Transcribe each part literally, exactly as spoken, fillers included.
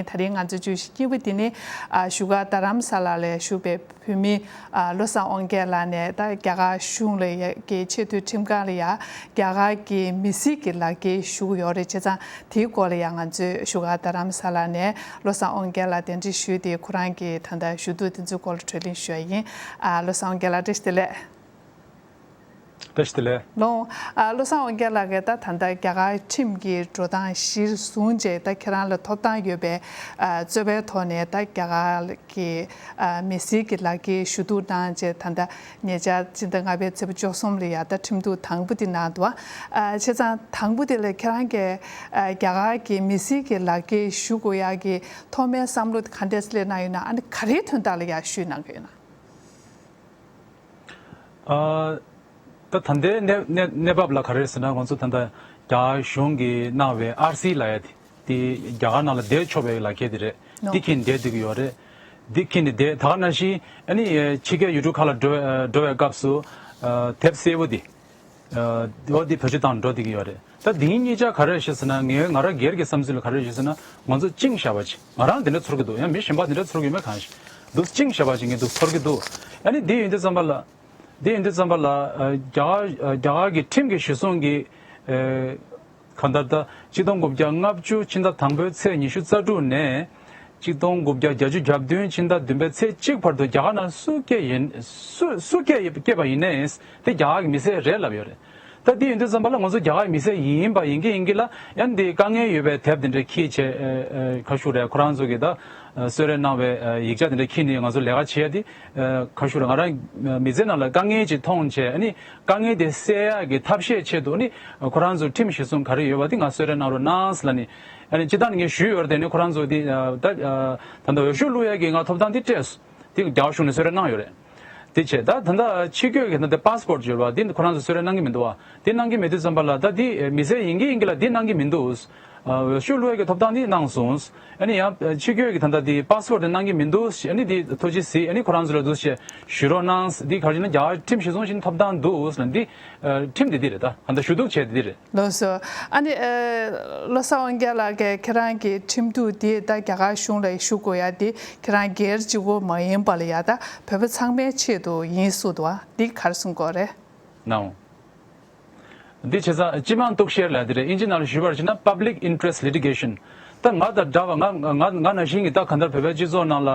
ད་རིང་ང་ཚོའི་བརྗོད་གཞི་གཉིས་པ་དེ་ནི་ཨ་བཞུགས་སྒར་རྡ་རམ་ས་ལ་ལ་བཞུགས་པའི་བོད་མི་ཨ་བློ་བཟང་དབང་རྒྱལ་ལགས་ནས་ད་རྒྱ་གར་གཞུང་ལ་ཡ་གི་ཆེས་མཐོའི་ཁྲིམས་ཁང་ལ་ཡ་རྒྱ་གར་གྱི་མི་སེར་གྱི་ལག་འཁྱེར་ཞུ་གི་ཡོད་རེད། བྱས་ཙང་དེའི་སྐོར་ལ་ཡ་ང་ཚོས་བཞུགས་སྒར་རྡ་རམ་ས་ལ་ནས་བློ་བཟང་དབང་རྒྱལ་ལགས་གདན་འདྲེན་ཞུས་ཏེ་ཁོ་རང་གི་ད་ལྟ་ཞུ་གཏུག་དེ་ཚོའི་སྐོར་ལ་གྲོས་གླེང་ཞུ་ཡ་ཡིན། ཨ་བློ་བཟང་དབང་རྒྱལ་ལགས་བཀྲ་ཤིས་བདེ་ལེགས། བཀྲ་ཤིས་བདེ་ལེགས། ལོ། ཨ་བློ་བཟང་དབང་རྒྱལ་ལགས་ཀྱིས་ད་ད་ལྟ་རྒྱ་གར་ཁྲིམས་ཀྱི་འགྲོ་སྟངས་གཞིར་བཟུང་བྱས་ད་ཁྱེད་རང་ལ་ཐོབ་ཐང་ཡོད་པའི་ཨ་རྩོད་པའི་ཐོག་ནས་ད་རྒྱ་གར་གྱི་ཨ་མི་སེར་གྱི་ལག་འཁྱེར་ཞུ་གཏུག་གནང་བྱས་ད་ལྟ་ཉེ་ཆར་སྤྱི་ཟླ་ལྔ་པའི་ཚེས་པ་བཅུ་གསུམ་ལ་ཡ་ད་ཁྲིམས་གཏུག་དང་པོ་དེ་གནང་འདུག་ཨ་བྱས་ཙང་དང་པོ་དེ་ལ་ཁྱེད་རང་གིས་ཨ་རྒྱ་གར་གྱི་མི་སེར་གྱི་ལག་འཁྱེར་ཞུ་དགོས་ཡག་གི་ཐོག་མའི་བསམ་བློ་དེ་ག་འདྲས་སླེབས་གནང་ཡོད་ན། ཨ་ནི་ག་རེའི་དོན་དག་ལ་ཡ་ཞུས་གནང་གི་ཡོད་ན། ཨ། ད་ད་ལྟའི་གནས་གནས་གནས་བབ་ལ་ག་རེ་ཟེར་ན། ང་ཚོ་ད་ལྟ་རྒྱ་གཞུང་གིས་གནང་བའི་ཨར་སི་ལབ་ཡ་དེ་དེ་རྒྱ་གར་ནང་ལ་བསྡད་ཆོག་པའི་ལག་འཁྱེར་དེ་རེད། ནོ། འདི་འཁྱེར་ནས་བསྡད་བསྡད་ཀྱི་ཡོད་རེད། འདི་འཁྱེར་ནས་བསྡད། ད་ག་ནང་བཞིན་ཨ་ནི་ཕྱི་རྒྱལ་ཡུལ་གྲུ་ཁག་ལ་འགྲོ་འགྲོ་བའི་སྐབས་སུ་ཨ་དེབ་སེར་པོ་དེ་ཨ་འོ་དེ་བེད་སྤྱོད་བཏང་འགྲོ་བསྡད་ཀྱི་ཡོད་རེད། ད་དེ་གཉིས་ཆ་ག་རེ་རེད་ཟེར་ན། ངའི་ང་རང་སྒེར་གྱི་བསམ་ཚུལ་ལ་ག་རེ་རེད་ཟེར་ན། ང་ཚོ་བཅིངས་བཞག་པ་ཅིག་ང་རང་དེ་འདྲ་ཚོར་གྱི་འདུག་ཡང་མི་གཞན་པ་དེ་འདྲ་ཚོར་གྱི་མེད་གང་ཞིག་འདུག་བཅིངས་བཞག་པ་ཅིག་ངས་འདུག་ཚོར་གྱི་འདུག་ཨ་ནི་དེ་ཡིན་དུས་ཙམ་པ་ལ། དེ་ཡིན་དུས་ཙམ་པ་ལ་ཨ་རྒྱ་གར་རྒྱ་གར་གྱི་ཁྲིམས་ཀྱི་གཞི་བཟུང་གི་ཨ་གང་ལྟར་ད་གཅིག་སྟོང་དགུ་བརྒྱ་ལྔ་བཅུ་ཕྱི་ཟླ་དང་པོའི་ཚེས་ཉི་ཤུ་རྩ་དྲུག་ནས་གཅིག་སྟོང་དགུ་བརྒྱ་བརྒྱད་ཅུ་གྱ་བདུན་ཕྱི་ཟླ་བདུན་པའི་ཚེས་གཅིག་བར་དུ་རྒྱ་གར་ནང་སུ་སྐྱེས་ཡིན། སུ་སུ་སྐྱེས་སྐྱེས་པ་ཡིན་ནའི་དེ་རྒྱ་གར་གྱི་མི་སེར་རེད་ལབ་ཡོད་རེད། ད་དེ་ཡིན་དུས་ཙམ་པ་ལ་ང་ཚོ་རྒྱ་གར་མི་སེར་ཡིན་པ་ཡིན་གྱི་ཡིན་གྱི་ལ། ཡང་འདི་དཀའ་ངལ་ཡོད་པའི་དེབ་དེ་འདྲ་འཁྱེར་བྱས་ཨ་ཨ་ཁ་ཤུ་རེད། ཁོ་རང་ཚོ་གིས་ད་ཨ་གསོལ་རས་གནང་བའི་ཨ་ཡིག་ཆ་དེ་འདྲ་འཁྱེར་ནས་ང་ཚོ་ལས་ཀ་བྱེད་ཡ་དེ་ཨ་ཁ་ཤུ་རེད། ང་རང་མི་ཚེ་ནང་ལ་དཀའ་ངལ་ཅིག་མཐོང་བྱས། ཨ་ནི་དཀའ་ངལ་དེ་སེལ་ཡ་གི་ཐབས་ཤེས་ཆེད་དུ་ཨ་ནི་ཁོ་རང་ཚོ་ཁྲིམས་གཞི་བཟུང་ག་རེ་ཡོད་པ་དེ་ང་གསོལ་རས་གནང་རོགས་གནང་ཟེར་ལབ་ནས། ཨ་ནི་སྤྱིར་བཏང་ནས་ངས་ཞུས་ཡོད་རེད། དེ་ནི་ཁོ་རང་ཚོ་དེ་ཨ་ད་ཨ་ད་ལྟ་འོས་ཤོག་བླུག་ཡ་གི་ང་ཐོབ་ཐང་དེ་སྤྲད་སོང་། དེ་རྒྱ་གར་གཞུང་ནས་གསོལ་རས་གནང་ཡོད་རེད། དེ་བྱས་ད་ད་ལྟ་ཕྱི་སྐྱོད་ཀྱི་ད་ལྟ་པ་སི་པོར་ཊི་ཡོད་རེད་པ། དེ་ཁོ་རང་ཚོ་གསོལ་རས་གནང་གི་མི་འདུག་བ། དེ་གནང་གི་མེད་དུས་ཙམ་པ་ལ་ད་དེ་མི་སེར་ཡིན་གྱི་ཡིན་གྱི་ལ་དེ་གནང་གི་མི་འདུག་འོས་ཤོག་བླུག་ཡ་གི་ཐོབ་ཐང་དེ་གནང་སོང་། ཨ་ནི་ཡང་ཕྱི་སྐྱོད་ཀྱི་ད་ལྟ་དེ་པ་སི་པོར་ཊི་དེ་གནང་གི་མི་འདུག་ཨ་ནི་དེ་ཐུགས་རྗེ་གཟིགས། ཨ་ནི་ཁོ་རང་ཚོ་ལ་འདུག་བྱས་ཞུ་རོགས་གནང་། དེ་ག་རེ་ཡིན་ན་རྒྱ་གར་ཁྲིམས་གཞི་བཟུང་བཞིན་ཐོབ་ཐང་འདུག་ལབ། དེ་ཁྲིམས་དེ་དེ་རེད། ད་ད་ལྟ་ཞུ་གཏུག་བྱས་དེ་དེ་རེད། ལགས་སོ། ཨ་ནི་ཨ་བློ་བཟང་དབང་རྒྱལ་ལགས་ཀྱིས་ཁྱེད་རང་གི་ཁྲིམས་གཏུག་འདི་ད་རྒྱ་གར་གཞུང་ལ་ཞུ་དགོས་ཡ་འདི་ཁྱེད་རང་སྒེར་གཅིག་པོ་མ་ཡིན་པ་ལ་ཡ་ད་བོད་པ་ཚང་མའི་ཆེད་དུ་ཡིན་གསུངས་འདུག་བ། འདི་ག་རེ་གསུང་དགོས་རེད། ནའོ། འདི་བྱས་ཙང་སྤྱི་དམངས་གཏུག་བཤེར་ལབ་དེ་རེད། ཨིན་ཇི་ནང་ལ་ཞུས་པར་བྱས་ན་Public Interest Litigation། ད་ང་དང་འདྲ་བ་ང་ང་ང་ནང་བཞིན་གྱི་ད་གང་ལྟར་བོད་པའི་སྤྱི་ཚོགས་ནང་ལ་ཨ་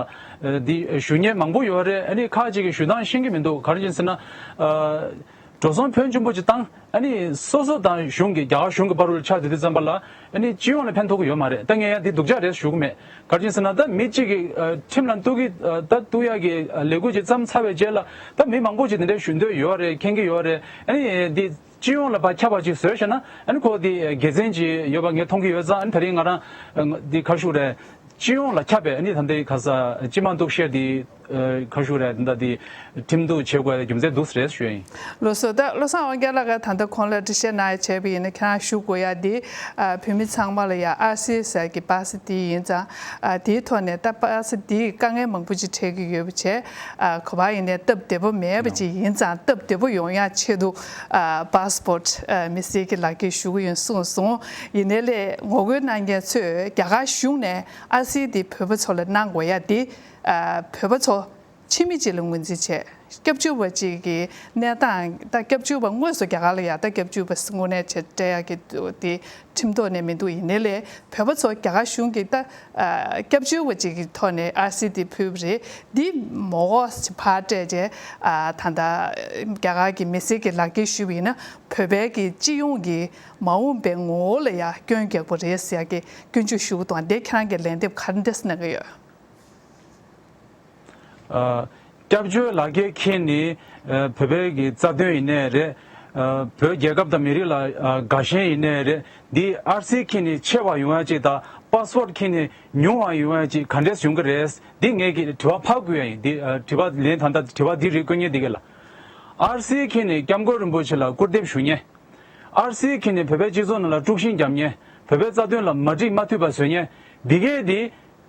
འདི་ཞུ་མཁན་མང་པོ་ཡོད་རེད། ཨ་ནི་ཁག་ཅིག་གིས་ཞུ་སྟངས་ཤེས་ཀྱི་མི་འདུག་ག་རེ་ཡིན་ཟེར་ན་ཨ། འགྲོ་སོང་ཕོན་ཆེན་པོ་ཅིག་བཏང་། ཨ་ནི་སོ་སོ་དང་གཞུང་གི་རྒྱ་གར་གཞུང་གི་བར་དུ་ཆགས་བསྡད་དུས་ཙམ་པ་ལ་ཨ་ནི་སྤྱི་ཡོངས་ལ་ཕན་ཐོགས་ཀྱི་ཡོད་མ་རེད། ད་ངས་ཡང་འདི་སྡུག་ཅག་རེད་ཞུ་གི་མེད། ག་རེ་ཡིན་ཟེར་ན་ད་མི་གཅིག་གིས་ཨ་ཁྲིམས་ལ་གཏུག་གི་ཨ་ད་གཏུག་ཡག་གི་ཨ་ལས་འགུལ་ཅིག་བརྩམས་ཚར་བའི་རྗེས་ལ་ད་མི་མང་པོ་ཅིག་འདི་འདྲའི་ཞུ་འདོད་ཡོད་རེད། མཁྱེན་གྱི་ཡོད་རེད། ཨ་ནི་འདི་སྤྱི་ཡོངས་ལ་ཕར་ཁྱབ་པ་ཅིག་བཟོས་བྱས་ན་ཨ་ནི་ཁོ་འདི་དགེ་མཚན་ཅིག་ཡོད་པ་ངས་མཐོང་གི་ཡོད་ཙང་། ཨ་ནི་ད་རིང་ང་རང་ཨ་འདི་ག་རེ་ཞུ་དགོས་རེད། སྤྱི་ཡོངས་ལ་ཁྱབ་པའི་ཨ་ནི་ད་ལྟའི་ཁ་ས་སྤྱི་དམངས་གཏུག་བཤེར་འདི་ཨ་ག་རེ་ཞུ་དགོས་རེད། ད་ལྟ་འདི་ཁྲིམས་གཏུག་བྱེད་དགོས་རྒྱུ་མཚན་འདུག་ཟེར་ཞུ་ཡ་ཡིན། ལགས་སོ། ད་བློ་བཟང་དབང་རྒྱལ་ལགས་ཀྱིས་ད་ལྟ་གོང་ལ་འགྲེལ་བཤད་གནང་ཡ་བྱས་པ་ཡིན་ན། ཁྱེད་རང་ཞུ་དགོས་ཡ་འདི་ཨ་བོད་མི་ཚང་མ་ལ་ཡ་ཨར་སི་ཟེར་གྱི་པ་སེ་འདི་ཡིན་ཙང་། ཨ་དེའི་ཐོག་ནས་ད་པ་སེ་འདིས་དཀའ་ངལ་མང་པོ་ཅིག་འཕྲད་ཀྱི་ཡོད་པ་བྱས། ཨ་ག་པར་ཡིན་ནའི་སྟབས་བདེ་པོ་མེད་པ་ཅིག་ཡིན་ཙང་། སྟབས་བདེ་པོ་ཡོང་ཡ་ཆེད་དུ་ཨ་པ་སི་པོར་ཊི་ཨ་མི་སེར་གྱི་ལག་འཁྱེར་ཞུ་གི་ཡོད་གསུངས་སོང་། ཡིན་ནའི་ལས་ངོ་རྒོལ་གནང་མཁན་ཚོས་རྒྱ་གར་གཞུང་ནས་ཨར་སི་འདི་བོད་པ་ཚོ་ལ་གནང་དགོས་ཡ་འདི་ཨ་བོད་པ་ཚོ་ཕྱི་མི་ཅིག་ལ་ངོས་འཛིན་བྱས། སྐྱབས་བཅོལ་བ་ཅིག་གི་གནས་སྟངས། ད་སྐྱབས་བཅོལ་བ་དངོས་སུ་རྒྱ་གར་ལ་ཡ་ད་སྐྱབས་བཅོལ་བ་དངོས་གནས་བྱས་སྤྲད་ཡ་གི་འདུག་དེ་ཁྲིམས་ཐོག་ནས་མི་འདུག་ཡིན་ནའི་ལས་བོད་པ་ཚོ་རྒྱ་གར་གཞུང་གིས་ད་ཨ་སྐྱབས་བཅོལ་བ་ཅིག་གི་ཐོག་ནས་ཨར་སི་འདི་ཕུལ་བ་རེད། འདི་མོ་གོ་ཕར་སྤྲད་རྗེས་ཨ་ད་ད་རྒྱ་གར་གྱི་མི་སེར་གྱི་ལག་འཁྱེར་ཞུས་པ་ཡིན་ན་བོད་པའི་གི་སྤྱི་ཡོངས་ཀྱི་མ་འོངས་པའི་ངོ་བོ་ལ་ཡ་སྐྱོན་རྒྱག་པ་རེད་ཟེར་ཡ་གི་སྐྱོན་བརྗོད་ཞུ་གི་འདུག་དེ་ཁྱེད་རང་གི་ལན་འདེབས་ག་འདྲས་གནང་གི་ཡོད། ཨ། སྐྱབས་བཅོལ་ལག་འཁྱེར་འཁྱེར་ནས་ཨ་བོད་པའི་གི་རྩ་དོན་ཡིན་ནའི་རེད། ཨ་བོད་རྒྱལ་ཁབ་དང་མི་རིགས་ལ་ཨ་དགའ་ཞེན་ཡིན་ནའི་རེད། འདི་ཨར་སི་འཁྱེར་ནས་ཆེ་བ་ཡོང་ཡ་ཅིག་དང་པ་སི་པོར་ཊི་འཁྱེར་ནས་ཉུང་བ་ཡོང་ཡ་ཅིག་ག་འདྲས་ཡོང་གི་རེད། འདི་ངས་ཀྱི་དྲི་བ་ཕར་བསྐུར་ཡ་ཡིན། འདི་ཨ་དྲི་བ་ལན་ད་ལྟ་དྲི་བ་འདི་རེད་བསྐུར་མཁན་འདི་ག་ལ། ཨར་སི་འཁྱེར་ནས་སྐྱབས་མགོན་རིན་པོ་ཆེ་ལ་སྐུར་འདེབས་ཞུ་མཁན། ཨར་སི་འཁྱེར་ནས་བོད་པའི་སྤྱི་ཚོགས་ནང་ལ་དཀྲུག་ཤིང་བརྒྱབ་མཁན། བོད་པའི་རྩ་དོན་ལ་མ་འགྲིག་མ་མཐུན་པ་བཟོ་མཁན། འདི་གས་འདི་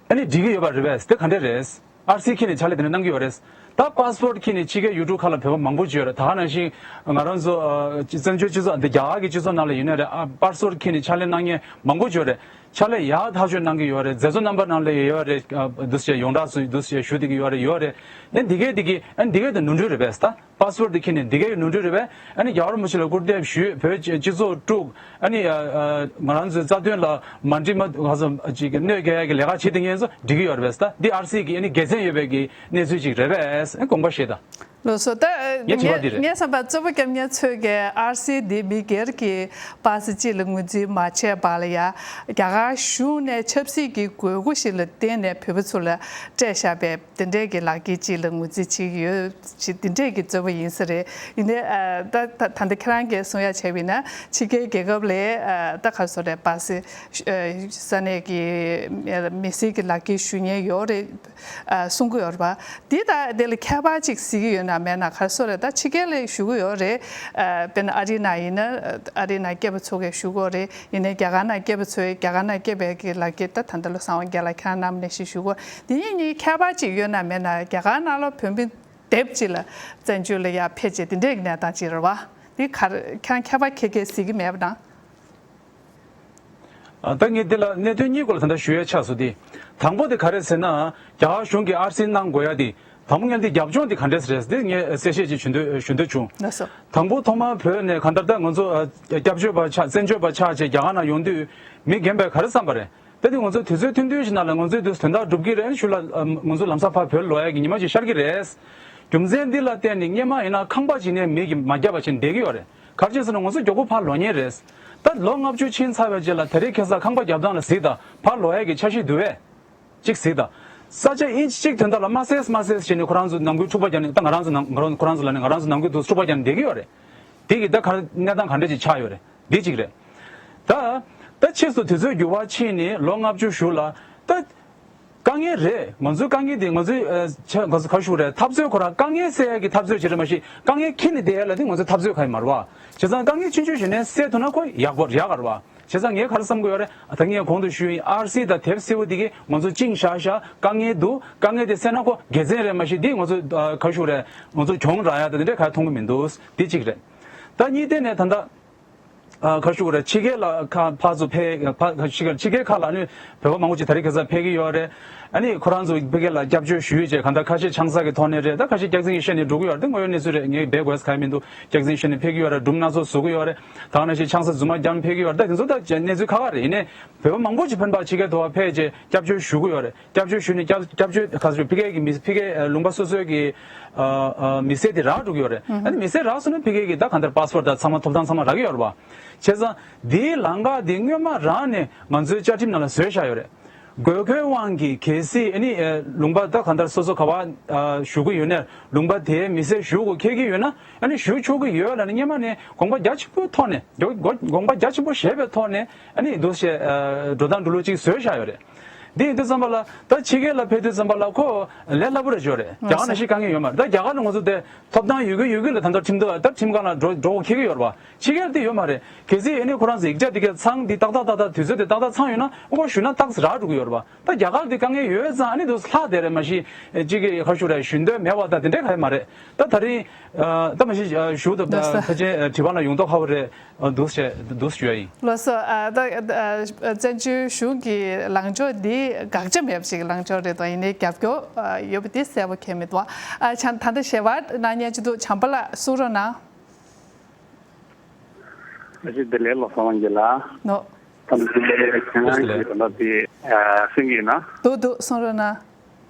ཨ་ནི་འགྲིག་གི་ཡོད་པ་རེད་པས། དེ་ག་འདྲ་རེད། ཨར་སི་འཁྱེར་ནས་ཕྱག་ལས་དེ་འདྲ་གནང་གི་ཡོད་རེད། ད་པ་སི་པོར་ཊི་འཁྱེར་ནས་ཕྱི་རྒྱལ་ཡུལ་གྲུ་ཁག་ལ་བོད་པ་མང་པོ་ཅིག་ཡོད་རེད། ད་ག་ནང་བཞིན་ང་རང་ཚོ་ཨ་བཙན་བྱོལ་སྤྱི་ཚོགས་འདི་རྒྱ་གར་གྱི་སྤྱི་ཚོགས་ནང་ལ་ཡིན་ན་རེད། ཨ་པ་སི་པོར་ཊི་འཁྱེར་ནས་ཕྱག་ལས་གནང་མཁན་མང་པོ་ཅིག་ཡོད་རེད། ཕྱག་ལས་ཡག་ཐག་ཆོད་གནང་གི་ཡོད་རེད། མཛད་གཙོ་རྣམ་པ་ནང་ལ་ཡོད་རེད། ཨ་འདུག་སེ་ཡོངས་གྲགས་སུ་འདུག་སེ་ཞུ་བསྡད་ཀྱི་ཡོད་རེད། ཡོད་རེད། ཨ་འདི་གས་འདི་གས་ཨ་འདི་གས་དེ་ནོར་འཁྲུལ་རེད་པས། ད་པ་སི་ཝར་དེ་ཁྱེར་ནས་འདི་གས་ནོར་འཁྲུལ་རེད་པས། ཨ་ནི་རྒྱལ་བ་རིན་པོ་ཆེ་ལ་སྐུར་འདེབས་ཞུས། བོད་སྤྱི་ཚོགས་དཀྲུགས། ཨ་ནི་ཨ་ཨ་ང་རང་ཚོའི་རྩ་དོན་ལ་མ་འགྲིག་མ་ག་ཚོད་ཅིག་གནོད་སྐྱེལ་ཡག་གི་ལས་ཀ་བྱེད་བསྡད་མཁན་ཚོ་འགྲིག་གི་ཡོད་རེད་པས། ད་འདི་ཨར་སི་གི་ཨ་ནི་དགེ་མཚན་ཡོད་པའི་གི་གནས་ཚུལ་ཅིག་རེད་པས། ཨ་དགོངས་པ་བཞེས་དང་། ལགས་སོ། ད་ངའི་དྲི་བ་འདི་རེད། ངས་བསམ་པ་གཙོ་བོ་སྐྱབས་མཁན་ཚོས་ཀྱི་ཨར་སི་འདི་མི་སྒེར་གྱི་པ་སི་གཅིག་ལ་ངོས་འཛིན་མ་བྱས་པ་ལ་ཡ། རྒྱ་གར་གཞུང་ནས་ཆབ་སྲིད་ཀྱི་དགོས་མཁོ་ཞིག་ལ་བརྟེན་ནས་བོད་པ་ཚོ་ལ་སྤྲད་བཞག་པའི་དེ་འདྲས་ཀྱི་ལག་འཁྱེར་གཅིག་ལ་ངོས་འཛིན་བྱེད་ཀྱི་ཡོད་ཅེས་དེ་འདྲས་ཀྱི་གཙོ་བོ་ཡིན་ས་རེད། ཡིན་ནའི་ཨ་ད་ད་ད་ལྟ་ཁྱེད་རང་གིས་གསུང་ཡ་བྱས་པ་ཡིན་ན་ཕྱི་རྒྱལ་རྒྱལ་ཁབ་ལ་ཨ་ད་ག་རེ་ཟེར་རེད། པ་སི་ཨ་ས་གནས་ཀྱི་མི་སེར་གྱི་ལག་འཁྱེར་ཞུ་མཁན་ཡོད་རེད། ཨ་གསུང་གི་ཡོད་རེད་པ། འདི་དང་དེ་ལ་ཁྱད་པར་ཅིག་གཟིགས་ཀྱི་ཡོད་ན་མེད་ན་ག་རེ་ཟེར་རེད། ད་ཕྱི་རྒྱལ་ལ་ཞུ་གི་ཡོད་རེད། ཨ་དཔེར་ན་ཨ་རིའི་ནང་ཡིན་ན་ཨ་རིའི་ནང་སྐྱེས་པ་ཚོ་གིས་ཞུ་གི་ཡོད་རེད། ཡིན་ནའི་རྒྱ་གར་ནང་སྐྱེས་པ་ཚོས་རྒྱ་གར་ནང་སྐྱེས་པའི་གི་ལག་འཁྱེར། ད་ད་ལྟ་བློ་བཟང་དབང་རྒྱལ་ལགས་ཁྱེད་རང་བསྣམས་ནས་ཞིག་ཞུ་གི་ཡོད། འདི་གཉིས་གཉིས་ཁྱད་པར་ཅིག་ཡོད་ན་མེད་ན། རྒྱ་གར་ནང་ལ་བོད་མི་དེབ་ཅིག་ལ་བཙན་བྱོལ་ལ་ཡར་ཕེབས་བྱས་དེ་འདྲའི་གནས་སྟངས་ཅིག་རེད་པ། འདི་ག་རེ་ཁྱེད་རང་ཁྱད་པར་ཁྱད་ཁྱད་གཟིགས་ཀྱི་མེད་པ་དང་། ཨ་ད་ངས་འདི་ལ་གནད་དོན་གཉིས་སྐོར་ལ་ད་ལྟ་ཞུ་ཡ་ཆགས་སོང་སྟེ། དང་པོ་དེ་ག་རེ་ཟེར་ན། རྒྱ་གར་གཞུང་གིས་ཨར་སི་གནང་དགོས་ཡ་དེ། དང་པོ་ངས་འདི་རྒྱབ་ལྗོངས་དེ་ག་འདྲས་རེད་འདི་ངས་གསལ་བཤད་ཅིག་ཞུ་འདོད་ཞུ་འདོད་བྱུང་། ལགས་སོ། དང་པོ་ཐོག་མར་བོད་ནས་གང་ལྟར་ད་ང་ཚོ་ཨ་སྐྱབས་བཅོལ་བ་ཆགས། བཙན་བྱོལ་བ་ཆགས་བྱས་རྒྱ་གར་ནང་ཡོང་དུས་མི་རྒན་པས་ག་རེ་བསམ་པ་རེད། ད་དེ་ང་ཚོ་དུས་ཚོད་ཐུང་ཐུང་ཞིག་ནང་ལ་ང་ཚོའི་དུས་དོན་དག་འགྲུབ་ཀྱི་རེད། ཞུ་ལ་ཨ་ང་ཚོ་ལམ་སང་ཕར་བོད་ལོག་ཡ་གི་ཉི་མ་ཅིག་ཤར་གྱི་རེད། རྒྱུ་མཚན་འདི་ལ་བརྟེན་ནས་སྔོན་མ་ཡིན་ན་ཁང་པ་ཅིག་ནས་མི་གིས་མ་བརྒྱབ་པ་བྱས་ནས་བསྡད་ཀྱི་ཡོད་རེད། ག་རེ་བྱས་ཟེར་ན་ང་ཚོ་མགྱོགས་པོ་ཕར་ལོག་མཁན་རེད། ད་ལོ་ལྔ་བཅུ་ཕྱིན་ཚར་བའི་རྗེས་ལ་ད་རེས་ཁ་སང་ཁང་པ་རྒྱབ་སྟངས་ལ་གཟིགས་དང་། ཕར་ལོག་ཡ་གི་འཆར་གཞི་འདུག་པས། གཅིག་གཟིགས་དང་། ས་ཆ་ཨིན་ཅི་གཅིག་དོན་དག་ལ་མ་སེལ་མ་སེལ་བྱས་ནས་ཁོ་རང་ཚོ་ནང་ཁུལ་འཁྲུག་པ་རྒྱག་ནས། ད་ང་རང་ཚོ་ནང་ང་རང་ཁོ་རང་ཚོ་ལ་ནི་ང་རང་ཚོ་ནང་ཁུལ་དུ་འཁྲུག་པ་རྒྱག་ནས་བསྡད་ཀྱི་ཡོད་རེད། དེ་གི་ད་ག་རེ་གནས་སྟངས་ག་འདྲ་ཅིག་ཆགས་ཡོད་རེད། འདི་གཅིག་རེད། ད་ད་ཕྱིས་སུ་དུས་ཚོད་འགྱུར་བ་ཕྱིན་ནས་ལོ་ལྔ་བཅུ་གཞུག་ལ་ད་དཀའ་ངལ་རེད། ང་ཚོའི་དཀའ་ངལ་དེ་ང་ཚོའི་ཨ་ཆ་ང་ཚོ་ག་རེ་ཞུ་དགོས་རེད། འཐབ་རྩོད་ཁོ་རང་དཀའ་ངལ་སེལ་ཡག་གི་འཐབ་རྩོད་ཅིག་རེད། མ་གཞི་དཀའ་ངལ་འཁྱེར་ནས་བསྡད་ཡག་ལ་དེ་ང་ཚོའི་འཐབ་རྩོད་གང་ཡང་མ་རེད་པ། བྱས་ཙང་དཀའ་ངལ་ཆུང་ཆུང་ཞིག་ནས་སེལ་ཐུབ་ན་ཁོ་ཡག་པོ་ཡག་ག་རེད་པ། བྱས་ཙང་ངས་ག་རེ་བསམ་གྱི་ཡོད་རེད། ད་ངས་གོང་དུ་ཞུས་ཡིན། ཨར་སི་དང་དེབ་སེར་པོ་འདི་གིས་ང་ཚོ་བཅིངས་བཞག་བཞག་དཀའ་ངལ་འདུག་དཀའ་ངལ་དེ་སེལ་ན་ཁོ་དགེ་མཚན་རེད། མ་གཞི་འདི་ང་ཚོ་ཨ་ག་རེ་ཞུ་དགོས་རེད། ང་ཚོ་གྱོང་རག་ཡག་དང་དེ་འདྲ་ག་རེ་མཐོང་གི་མི་འདུག་འདི་གཅིག་རེད། ད་གཉིས་ཐད་ནས་ད་ལྟ་ཨ་ག་རེ་ཞུ་དགོས་རེད། ཕྱི་རྒྱལ་ལ་ཁ་ཕར་ཚུར་ཕེབས། ཕ་ཕྱི་རྒྱལ་ཕྱི་རྒྱལ་ཁག་ལ་ནི་བོད་པ་མང་པོ་ཅིག་ད་རེས་ཁ་སང་ཕེབས་ཀྱི་ཡོད་རེད། ཨ་ནི་ཁོ་རང་ཚོ་ཕ་གི་ལ་སྐྱབས་བཅོལ་ཞུས་བྱས་གང་ལྟར་ཁ་ཤས་ཆང་ས་གི་ཐོག་ནས་རེད། ད་ཁ་ཤས་སྐྱག་རྫུན་བཤད་ནས་འགྲོ་གི་ཡོད་རེད། དེ་ངོ་ཡོད་གནས་ཚུལ་རེད། ངས་སྦས་དགོས་ས་གང་ཡང་མི་འདུག་སྐྱག་རྫུན་བཤད་ནས་ཕེབས་ཀྱི་ཡོད་རེད། སྒྲུང་སྣ་ཚོགས་བཟོ་གི་ཡོད་རེད། ད་ག་ནང་བཞིན་ཆང་ས་རྫུན་མ་བརྒྱབ་ནས་ཕེབས་ཀྱི་ཡོད་རེད། ད་དེ་ཚོ་ད་གནས་ཚུལ་ཁག་ཁག་རེད། ཡིན་ནའི་བོད་པ་མང་པོ་ཅིག་ཕན་པ་ཕྱི་རྒྱལ་དུ་བ་ཕེབས་བྱས་སྐྱབས་བཅོལ་ཞུ་གི་ཡོད་རེད། སྐྱབས་བཅོལ་ཞུས་ནས་སྐྱབས་སྐྱབས་བཅོལ་ག་ཚོད་ཕ་གི་གི་མི་ཕ་གི་ལུང་པ་སོ་སོའི་གི་ཨ་ཨ་མི་སེར་དེ་རག་འགྲོ་གི་ཡོད་རེད། ཨ་ནི་མི་སེར་རག་སོང་ན་ཕ་གི་གི་ད་གང་ལྟར་པ་སི་པོར་ཊི་དང་ཚང་མ་ཐོབ་ཐང་ཚང་མ་རག་གི་ཡོད་རེད་པ། བྱས་ཙང་དེའི་ལམ་ཁ་དེ་སྔོན་མ་རང་ནས་ང་ཚོའི་བཅའ་ཁྲིམས་ནང་ལ་བཟོས་བཞག་ཡོད་རེད། དགོས་མཁོའི་དབང་གིས་གལ་སྲིད་ཨ་ནི་ཨ་ལུང་པ་ད་གང་ལྟར་སོ་སོ་ག་པར་ཨ་བཞུགས་ཀྱི་ཡོད་ནའི་ལུང་པ་དེའི་མི་སེར་ཞུ་དགོས་འཁེལ་གྱི་ཡོད་ན། ཨ་ནི་ཞུ་ཆོག་གི་ཡོད་ལབ་ནས་སྔོན་མ་ནས་དགོངས་པ་རྒྱ་ཆེན་པོའི་ཐོག་ནས། དགོངས་པ་རྒྱ་ཆེན་པོ་བཞེས་པའི་ཐོག་ནས་ཨ་ནི་འདུག་སེ་ཨ་འགྲོ་སྟངས་འགྲོ་ལུགས་ཅིག་བཟོས་བཞག་ཡོད་རེད། འདི་ཡིན་དུས་ཙམ་པ་ལ་ད་ཕྱི་རྒྱལ་ལ་ཕེབས་དུས་ཙམ་པ་ལ་ཁོ་ལས་སླ་པོ་རེད་ཅོ་རེད། རྒྱ་གར་ནང་བཞིན་དཀའ་ངལ་ཡོད་མ་རེད། ད་རྒྱ་གར་ལ་ང་ཚོ་དེ་ཐོབ་ཐང་ཡོད་གི་ཡོད་གི་ལ་ད་ལྟ་ཁྲིམས་ཐོག་ད་ཁྲིམས་ཁང་ལ་འགྲོ་འགྲོ་དགོས་འཁེལ་གི་ཡོད་རེད་པ། ཕྱི་རྒྱལ་དེ་ཡོད་མ་རེད། གལ་སྲིད་ཨ་ནི་ཁོ་རང་ཚོ་ཡིག་ཆ་དེ་ག་ཚང་། འདི་ཏག་ཏག་ཏག་ཏག་དུས་ཚོད་དེ་ཏག་ཏག་ཚང་ཡོད་ན་ཨོ་ཞུ་ན་ཏག་ཏག་རག་འགྲོ་གི་ཡོད་རེད་པ། ད་རྒྱ་གར་དེ་དཀའ་ངལ་ཡོད་ཙང་ཨ་ནི་འདུག་ལྷག་བསྡད་རེད། མ་གཞི་གཅིག་གི་ག་རེ་ཞུ་རེད། ཞུ་འདོད་མེད་པ་དང་དེ་འདྲའི་ག་ཡེ་མ་རེད། ད་ད་རིང་ཨ་ད་མ་གཞི་ཨ་ཞུ་ཐུབ། ད་ལགས་སོ། ཕལ་ཆེར་ཨ་དྲི་བ་ལ་ཡོང་མདོག་ཁ་པོ་རེད། ཨ་འདུག་བྱས་འདུག་ཞུ་ཡ་ཡིན། ལགས་སོ། ཨ་ད་ཨ་བཙན་བྱོལ་གཞུང་གི་ལངས་ཕྱོགས་འདི་དགག་བྱ་མེད་པ་ཞིག་གི་ལངས་ཕྱོགས་རེད་དོ། ཡིན་ནའི་རྒྱབ་སྐྱོར་ཨ་ཡོད་པ་དེ་གསལ་པོ་ཁེལ་མི་འདུག་ཨ་ཆ་ད་ལྟ་ཞལ་པར་གནང་མཁན་ཅིག་འདུག་བྱམས་པ་ལགས་གསུང་རོགས་གནང་། ཨ་ཅེ་བདེ་ལེགས། བློ་བཟང་དབང་རྒྱལ་ལགས། ནོ། ད་ལྟ་ཁྱེད་རང་གིས་ད་ལྟ་དེ་ཨ་གསན་གྱི་ཡིན་ན། འདུག་འདུག་གསུང་རོགས་གནང་།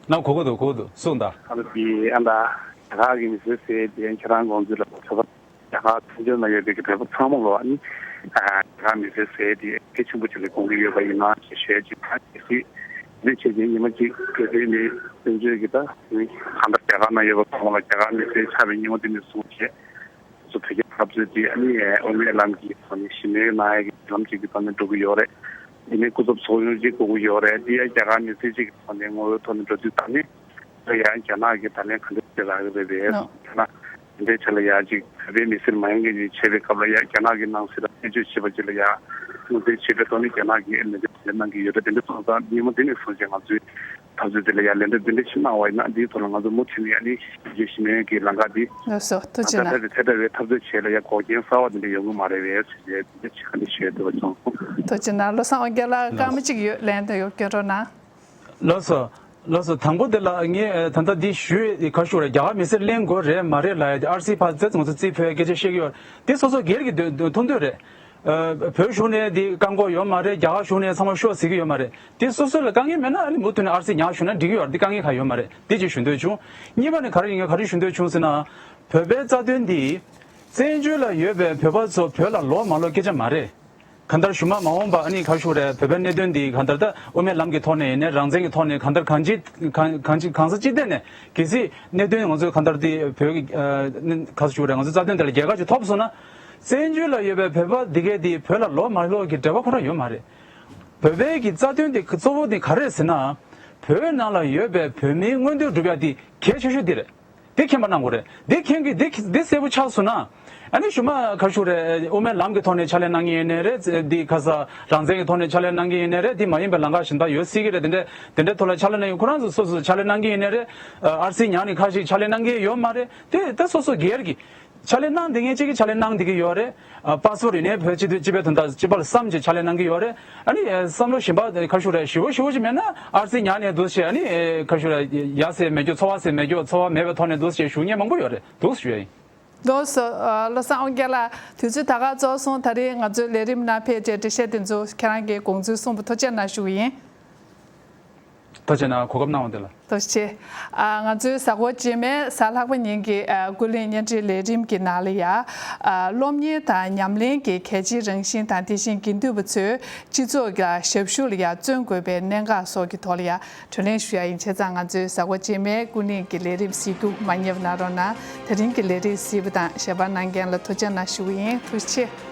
ན་གོ་གི་འདུག་གོ་གི་འདུག་གསུངས་དང་། ཨ་ནི་དེ་ཨ་ད་རྒྱ་གར་གྱི་མི་སེར་ཟེར་དེ་ཁྱེད་རང་དགོངས་ཚུལ་ལ་གོ་ཆོད་པ། རྒྱ་གར་བཙན་བྱོལ་ནང་ཡོད་པའི་གི་བོད་པ་ཚང་མ་ལོ་ཨ་ནི་ཨ་རྒྱ་གར་མི་སེར་ཟེར་དེ་གལ་ཆེན་པོ་ཅིག་ལ་དགོངས་ཀྱི་ཡོད་པ་ཡིན་ན་ཞེས་ཞུས་ཅིག་ད་གལ་སྲིད་དེ་བྱས་ཀྱི་ཉི་མ་གཅིག་གལ་སྲིད་ནི་བཙན་བྱོལ་གྱི་ད་ནི་གང་ལྟར་རྒྱ་གར་ནང་ཡོད་པ་ཚང་མ་ལ་རྒྱ་གར་མི་སེར་ཆགས་པའི་ཉིན་མོ་དེ་ནས་བཟུང་བྱས། སོ་སོ་བོད་རྒྱ་འཐབ་རྩོད་དེ་ཨ་ནི་དབུ་མའི་ལམ་གྱི་ཐོག་ནས་ཞི་མོལ་གནང་ཡག་གི་ལམ་ཅིག་གི་ཐོག་ནས་འགྲོ་གི་ཡོད་རེད། དེ་ནས་སྐུ་ཚབ་ཚོགས་ཆུང་ཅིག་དགོས་ཀྱི་ཡོད་རེད། དེ་ཡང་རྒྱ་གར་མི་སེར་ཅིག་གི་ཐོག་ནས་ངོ་བོའི་ཐོག་ནས་འགྲོ་དུས་ད་ནི་ཡང་རྒྱ་ནག་གིས་ད་ལན་ག་འདྲ་ཞིག་རག་གི་རེད་པས། ནོ། རྒྱ་ནག་དེ་འདྲའི་ཆ་ལ་ཡང་ཅིག་བོད་པའི་མི་སེར་མ་ཡིན་མཁན་ཅིག་བྱེད་པའི་སྐབས་ལ་ཡང་རྒྱ་ནག་གི་ནང་སྲིད་ལ་བེད་སྤྱོད་བྱེད་པ་ཅིག་ལ་ཡང་ངོས་འཛིན་བྱེད་པའི་ཐོག་ནས་རྒྱ་ནག་གིས་ཨེ་མི་འདྲ་ཞིག་གནང་གི་ཡོད་རེད། དེ་འདྲ་སོང་ཙང་ཉིན་མོ་དེ་ནས་བཟུང་བྱས་ང་ཚོས་ འཐབ་རྩོད་དེ་ལ་ཡང་ལན་འདེབས་འདི་འདྲ་ཞིག་གནང་བ་ཡིན་ན། འདིའི་ཐོག་ལ་ང་ཚོ་མུ་མཐུད་ནས་ཡང་ནི་བརྗོད་ཞུ་མེད་ཀྱི་ལམ་ཁ་འདི་ལགས་སོ། ཐུགས་རྗེ་ད་ལྟ་གནང་། དེ་ཚད་ལྟ་བའི་འཐབ་རྩོད་བྱེད་ལ་ཡང་འགོག་རྐྱེན་གསར་བ་འདི་འདྲ་ཡོང་གི་མ་རེད་པས་ཟེར་ཏེ་འདི་འདྲ་ཞིག་ག་ནས་ཞུས་འདུག་སོང་། ཐུགས་རྗེ་གནང་། བློ་བཟང་དབང་རྒྱལ་ལགས། སྐར་མ་གཅིག་ཡོད། ལན་དུ་ཡོད། སྐྱོན་རོགས་གནང་། ལགས་སོ། ལགས་སོ། དང་པོ་དེ་ལ་ངས་ད་ལྟ་འདི་ཞུས་ག་ཞུ་རེད། རྒྱ་གར་མི་སེར་ལེན་དགོས་རེད་མ་རེད་ལབ་ཡ་དེ་ཨར་སི་ཕར་ཙེ་ང་ཚོ་རྩིས་ཕུལ་སྐད་ཆ་བཤད་ཀྱི་ཡོད། དེ་སོ་སོ་སྒེར་གྱི་འདོད་འདོད་མཐོང་འདོད་རེད། ཨ། བོད་གཞུང་ནས་འདི་བཀག་འགོག་ཡོད་མ་རེད། རྒྱ་གར་གཞུང་ནས་ཚང་མ་ཤོག་ཟེར་གྱི་ཡོད་མ་རེད། དེ་སོ་སོ་ལ་དཀའ་ངལ་མེད་ན་ཨ་ནི་མུ་མཐུད་ནས་ཨར་སི་ཉར་བཞུགས་ན་འགྲིག་གི་ཡོད་རེད། འདི་དཀའ་ངལ་གང་ཡོད་མ་རེད། འདི་གཅིག་ཞུ་འདོད་བྱུང་། གཉིས་པ་ནི་ག་རེ་ཡིན། ངས་ག་རེ་ཞུ་འདོད་བྱུང་ཟེར་ན། བོད་པའི་རྩ་དོན་འདི་བཙན་བྱོལ་ལ་ཡོད་པའི་བོད་པ་ཚོ་བོད་ལ་ལོག་མ་ལོག་སྐད་ཆ་མ་རེད། གང་ལྟར་གཞུག་མ་མ་འོངས་པ་ཨ་ནི་ག་ཞུ་རེད། བོད་པའི་གནད་དོན་འདི་གང་ལྟར་ད་དབུ་མའི་ལམ་གྱི་ཐོག་ནས་ཡིན་ནའི་རང་བཙན་གྱི་ཐོག་ནས་གང་ལྟར་གང་ཅི་གང་གང་ཅི་གང་ས་ཅི་ཐད་ནས་གལ་སྲིད་གནད་དོན་ང་ཚོས་གང་ལྟར་དེ་བོད་ཀྱི་ཨ་ག་ཞུ་རེད། ང་ཚོའི་རྩ་དོན་དེ་ལ་རྒྱལ་ཁ་ཅིག་ཐོབ་སོང་ན། བཙན་བྱོལ་ལ་ཡོད་པའི་བོད་པ་འདི་གས་དེ་བོད་ལ་ལོག་མ་ལོག་གི་འབྲེལ་བ་ཁོ་རང་ཡོད་མ་རེད། བོད་པའི་གི་རྩ་དོན་དེ་གཙོ་བོ་དེ་ག་རེ་རེད་ཟེར་ན། བོད་ནང་ལ་ཡོད་པའི་བོད་མིའི་མངོན་འདོད་སྒྲུབ་ཡ་དེ་གལ་ཆེ་ཤོས་དེ་རེད། དེ་མཁྱེན་པ་གནང་དགོས་རེད། དེ་མཁྱེན་གི་དེ་དེ་གསལ་པོ་ཆགས་སོང་ན། ཨ་ནི་གཞུག་མ་ག་ཞུ་རེད། དབུ་མའི་ལམ་གྱི་ཐོག་ནས་ཕྱག་ལས་གནང་གི་ཡིན་ནའི་རེད། འདི་ཁ་ས་རང་བཙན་གྱི་ཐོག་ནས་ཕྱག་ལས་གནང་གི་ཡིན་ནའི་རེད། འདི་མ་ཡིན་པའི་ལམ་ཁ་གཞན་དག་ཡོད་སྲིད་ཀྱི་རེད། དེ་འདྲ་དེ་འདྲའི་ཐོག་ལ་ཕྱག་ལས་གནང་ཡོད། ཁོ་རང་ཚོ་སོ་སོ་ཕྱག་ལས་གནང་གི་ཡིན་ནའི་རེད། ཨར་སི་ཉར་ནས་ཁ་ཤས་ཕྱག་ལས་གནང་གི་ཡོད་མ་རེད། དེ་ད་སོ་སོ་སྒེར་གྱི་ཕྱག་ལས་གནང་བསྡད་མཁན་གཅིག་གིས་ཕྱག་ལས་གནང་བསྡད་ཀྱི་ཡོད་རེད། ཨ། པ་སི་པོར་ཡིན་ནའི་བོད་སྤྱི་སྤྱི་པའི་དོན་དག་སྤྱི་པ་ལ་བསམ་བྱས་ཕྱག་ལས་གནང་གི་ཡོད་རེད། ཨ་ནི་བསམ་བློ་གཞན་པ་ཁ་ཤས་རེད། ཞེ་པོ་ཞེ་པོ་ཅིག་མེད་ན་ཨར་སི་ཉར་ནས་འདུག་བྱས། ཨ་ནི་ཁ་ཤས་རེད། ཡ་ཟེར་མེད་རྒྱུ། ཚོར་བ་ཟེར་མེད་རྒྱུ། ཚོར་བ་མེད་པའི་ཐོག་ནས་འདུག་བྱས་ཞུ་མཁན་མང་པོ་ཡོད་རེད། འདུག་ཞུ་ཡ་ཡིན། ལགས་སོ། ཨ། བློ་བཟང་དབང་རྒྱལ་ལགས། དུས་ཚོད་ད་ག་རྫོགས་སོང་། ད་རེས་ང་ཚོའི་ལས་རིམ་ནང་ཕེབས་བྱས་འགྲེལ་བཤད་དེ་ཚོ་ཁྱེད་རང་གིས་དགོངས་ཚུལ་གསུངས་པ་ཐུགས་རྗེ་གནང་ཞུ་གི་ཡིན། ཐུགས་རྗེ་གནང་། གོ་སྐབས་གནང་བ་དེ་ལ། ཐུགས་རྗེ་ཆེ། ཨ། ང་ཚོའི་གཟའ་འཁོར་རྗེས་མའི་གཟའ་ལྷག་པ་ཉིན་གྱི་ཨ་ཀུན་གླེང་བརྙན་འཕྲིན་ལས་རིམ་གྱི་ནང་ལ་ཡ། ཨ། སློབ་གཉེར་དང་ཉམས་ལེན་གྱི་གལ་ཆེའི་རང་བཞིན་དང་། དེ་བཞིན་དགེ་འདུན་པ་ཚོས་སྤྱི་ཚོགས་ཀྱི་ཞབས་ཞུ་ལ་ཡ་བརྩོན་དགོས་པའི་གནད་འགག་སོགས་ཀྱི་ཐོག་ལ་ཡ་བགྲོ་གླེང་ཞུ་ཡ་ཡིན། བྱས་ཙང་ང་ཚོའི་གཟའ་འཁོར་རྗེས་མའི་ཀུན་གླེང་གི་ལས་རིམ་གཟིགས་རྒྱུ་མ་བསྙེལ་བ་གནང་རོགས་གནང་། དེ་རིང་གི་ལས་རིམ་གཟིགས་པ་དང་ཞལ་པར་གནང་མཁན་ལ་ཐུགས་རྗེ་གནང་ཞུ་གི་ཡིན། ཐུགས་རྗེ་ཆེ།